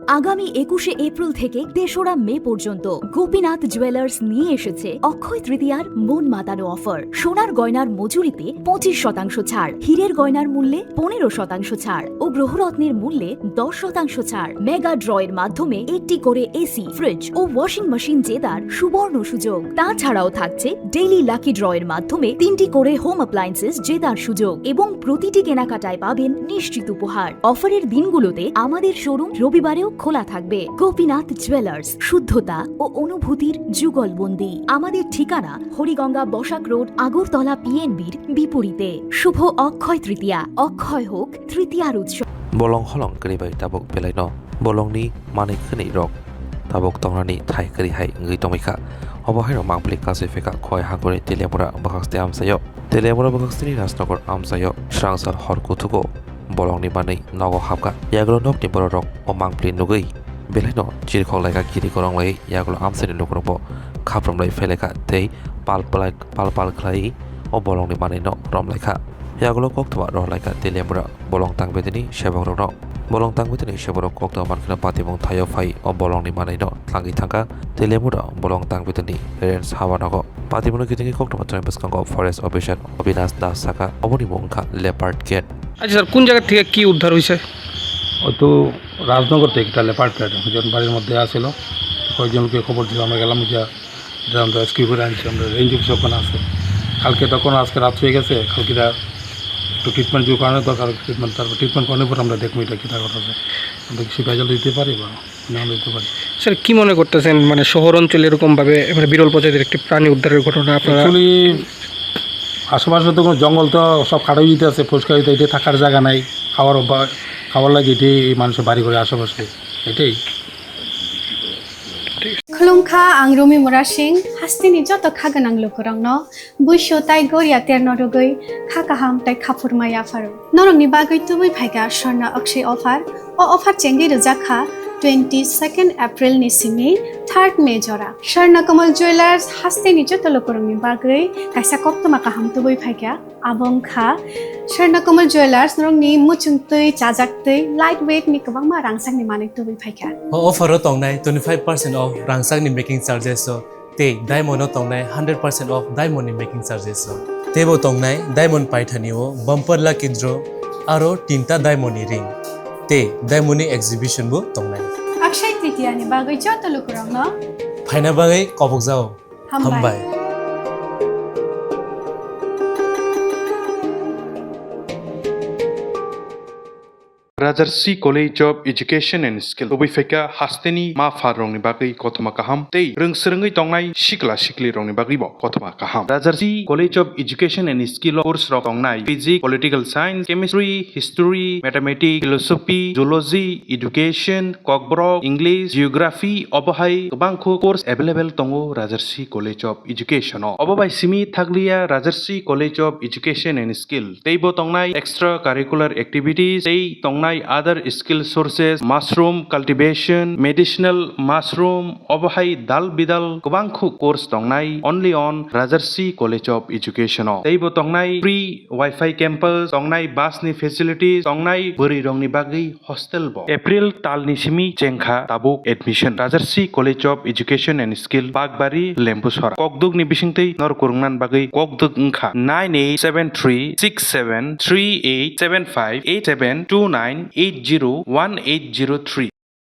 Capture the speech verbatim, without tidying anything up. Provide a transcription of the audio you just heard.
আগামী একুশে এপ্রিল থেকে তেসরা মে পর্যন্ত গোপীনাথ জুয়েলার্স নিয়ে এসেছে অক্ষয় তৃতীয়ার মন মাতানো অফার। সোনার গয়নার মজুরিতে পঁচিশ শতাংশ ছাড়, হীরের গয়নার মূল্যে পনেরো শতাংশ ছাড় ও গ্রহরত্নের মূল্যে দশ শতাংশ ছাড়। মেগা ড্রয়ের মাধ্যমে একটি করে এসি, ফ্রিজ ও ওয়াশিং মেশিন জেতার সুবর্ণ সুযোগ। তাছাড়াও থাকছে ডেইলি লাকি ড্রয়ের মাধ্যমে তিনটি করে হোম অ্যাপ্লায়েন্সেস জেতার সুযোগ এবং প্রতিটি কেনাকাটায় পাবেন নিশ্চিত উপহার। অফারের দিনগুলোতে আমাদের শোরুম রবিবারেও খোলা থাকবে। গোপীনাথ জুয়েলার্স, শুদ্ধতা ও অনুভূতির যুগলবন্দি। আমাদের ঠিকানা হরিগঙ্গা বসাক রোড, আগরতলা পিএনবির বিপরীতে। শুভ অক্ষয় তৃতীয়া, অক্ষয় হোক তৃতীয়ার উৎসব। Bolong holong kwrwi bai tabuk belaino bolongni manwi khwnwi rok tabuk tongnani thai kwrwi hai wngwi tongwi kha. Obo haino mangpili kasui phaikha khoi hangkori Teliamura bwkhakstwi amchaio. Teliamura bwkhaksini Rajnagar amchaio swrangsal hor kuthugo bolongni manwi nogo hapkha. Yagulo nokni bororok o mangpili nugwi belaino chirikhok laikha, kiri korong lai yagulo amchaini lukurokbo khaprom lai phailaikha tei pal palai, pal pal khlai o bolongni manwino romlaikha. Yagulo koktwma rohlaikha Teliamura bolong tangbedini sebokrokno. Bolong tangbedini sebokrok koktwma mankheno patimung thaio phai o bolongni manwino tlangwi thangkha. Teliamura bolong tangbedini Rens habanogo. Patimungno kitingwi koktwma chwrai bwskango Forest Officer Obinash Das sakha, oboni mung wngkha Leopard Cat. আচ্ছা স্যার, কোন জায়গা থেকে কি উদ্ধার হয়েছে? হয়তো রাজনগর থেকে একটা লেপার্ড ক্যাট একজন বাড়ির মধ্যে আসছিল। কয়েকজনকে খবর দিলাম, আমরা গেলাম, যা, এটা আমরা রেস্কিউ করে আনছি, আমরা রেঞ্জ অফিসার ওখানে আছে। কালকে তখন, আজকে রাত হয়ে গেছে, কালকে রা-, একটু ট্রিটমেন্ট যদি করানো দরকার, ট্রিটমেন্ট, তারপর ট্রিটমেন্ট করানোর পর আমরা দেখবো এটা কিনা ঘটনা। আমরা কিছু ভেজাল দিতে পারি বা না দিতে পারি। স্যার, কি মনে করতেছেন, মানে, শহর অঞ্চলে এরকম ভাবে, মানে, বিরল প্রজাতির একটি প্রাণী উদ্ধারের ঘটনা আপনারা? অ্যাকচুয়ালি আশেপাশে তো কোনো জঙ্গল, তো সব কাটা হইতে আছে, পরিষ্কার হইতে, এটা থাকার জায়গা নাই, খাওয়ার অভ্যাস, খাওয়ার লাগে এটাই এই মানুষের বাড়ি ঘরে আশেপাশে, এটাই। Khulumkha, ang Rumi Murasing, hasteni joto kha gwnang lukurokno buisu tai goria terno rwgwi kha kaham tai khaphurma yapharo. Norokni bagwi tubui phaikha Swarna Akshay offer. O offer chengwi rwjak kha twenty second April ni simi third May jora. Swarna Kamal Jewelers hasteni joto lukurokni bagwi kaisa koktwma kaham tubui phaikha. Abo wngkha Swarna Kamal Jewelers, norokni muchungtwi, chajaktwi, light weight ni kwbangma rangchakni manwi tubui phaikha. O offer o tongnai twenty five percent off rangchakni making charges o tei diamond o tongnai hundred percent off diamond ni making charges o. Teibo tongnai diamond paithani o bumper lucky draw aro tinta diamond ni ring tei diamond ni exhibition bo tongnai. Akshay Tritiya ni bagwi joto lukurokno phaina bagwi kobokjao. Hambai. Hambai. Rajarsi College of Education and Skill tubui phaikha hasteni ma pha rokni bagwi kothoma kaham tei rwng swrwngwi tongnai sikla sikli rokni bagwibo kothoma kaham. Rajarsi College of Education and Skill o course rok tongnai physics, political science, chemistry, history, mathematics, philosophy, zoology, education, Kokborok, English, Geography, obo hai kwbang kho course available tongo Rajarsi College of Education o. Obo bai simi thakliya Rajarsi College of Education and Skill. Teibo tongnai extra curricular activities, tei tongnai other skill sources, mushroom cultivation, medicinal mushroom, obo hai dal bidal kwbang kho course tongnai only on Rajarsi College of Education o. Teibo tongnai free Wi-Fi campus, tongnai bus ni facilities, tongnai bwrwi rokni bagwi hostel bo. April tal ni simi chengkha tabuk admission. Rajarsi College of Education and Skill, Bakbari, Lembusora. Kokduk ni bisingtwi norok kwrwngna bagwi kokduk wngkha nine eight seven three six seven three eight seven five eight seven two nine eight zero one eight zero three.